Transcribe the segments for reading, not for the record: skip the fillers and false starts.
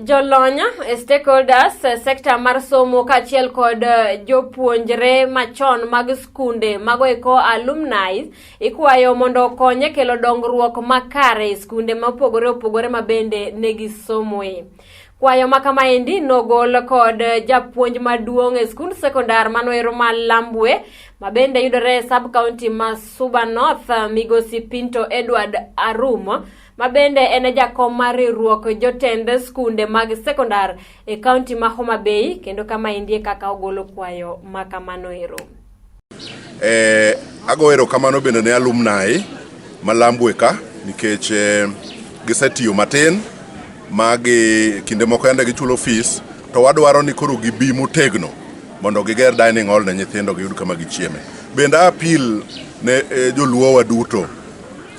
Jolony, stakeholders, sekta mar somo kaachiel kod jopuonjre machon mag skunde mago eko alumni ikwayo mondo okony e kelo dongruok makare e skunde mopogore opogore ma bende negisomoe. Kwayo ma kamaendi nogol kod japuonj maduong' e skund sekondar manoero ma Lambwe ma bende yudore e sub county ma Suba North, migosi Pinto Edward Arum, ma bende en jakom mar riwruok jotend skunde mag sekondar e kaunti ma Homa Bay, kendo kama endie kaka ogolo kwayo ma kamano ero. Ago erokamano bende ne alumni ma Lambwe ka nikech gisetiyo matin ma gi kinde moko yande gichulo fees, to wadwaro ni koro gibi motegno mondo giger dining hall ne nyithindo giyud kama gichieme. Bende appeal ne joluowa duto,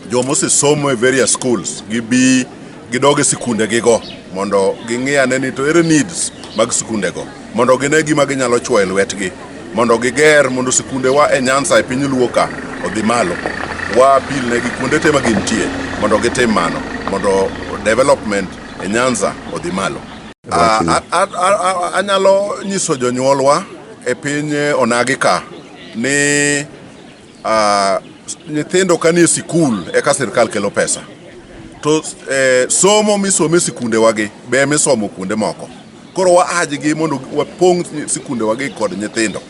joma osesomo e various schools, gibi gidog e sikunde gigo mondo ging'i ane ni to ere needs mag sikundego, mondo gine gima ginyalo chuoyo e lwetgi mondo giger mondo sikundewa e Nyanza, e piny Luo ka odhi malo. Wa appeal negi kuonde te ma gintie mondo gitim mano mondo development e Nyanza odhi malo. Anyalo nyiso jonyuolwa e piny onagi ka ni nyithindo ka nie sikul eka sirkal kelo pesa to somo misomo e sikundewagi be misomo kuonde moko. Koro wa urge gi mondo wapong' sikundewagi kod nyithindo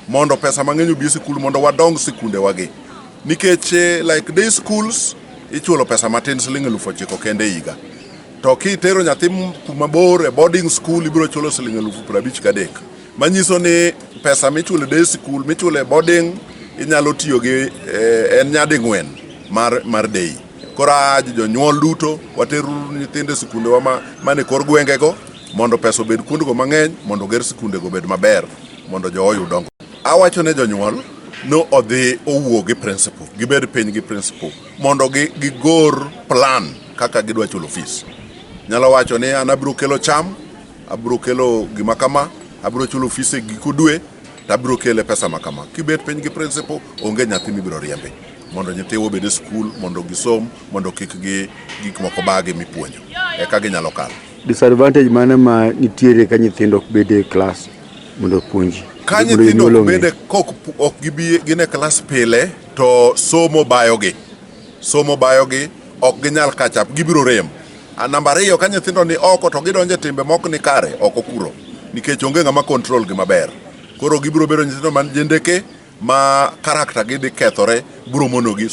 mondo pesa mang'eny obi e sikul mondo wadong sikundewagi, nikech like day schools ichulo pesa matin, siling 9,000 kende e higa, to kitero nyathi kuma bor e boarding school ibiro chulo siling 55,000, manyiso ni pesa michulo e day school michulo e boarding inyalo tiyo gi en nyading'wen mar day. Koro urge jonyuol duto, wateruru nyithindo e sikundewa mane kor gwengego mondo pesa obed kuondego mang'eny mondo oger sikundego obed maber mondo jowa oyud dongruok. Awacho ne jonyuol no odhi owuo gi principal, gibed piny gi principal mondo gigor plan kaka gidwa chulo fees. Nyalo wacho ni an abiro kelo cham, abiro kelo gima kama, abiro chulo fees e giko dwe to abiro kele pesa ma kama. Kibet piny gi principal, onge nyathi mibiro riembi mondo nyithiwa obed e skul mondo gisom mondo kik gi gik moko bagi mipuonjo eka ginyalo kalo. Disadvantage mane ma nitiere ka nyithindo ok bed e klas mondo opuonji? Ka Mondo nyithindo jonyuol ok ong'e. bede kok ok gibi gin e klas pile to somo bayogi, somo bayogi, ok ginyal catch up, gibiro rem. Namba ariyo, ka nyithindo ni oko to gidonjo e timbe mok ni kare oko kuro nikech onge ng'ama control gi maber. Koro gibiro bedo nyithindo man jendeke ma character gi dhi kethore biro monogi.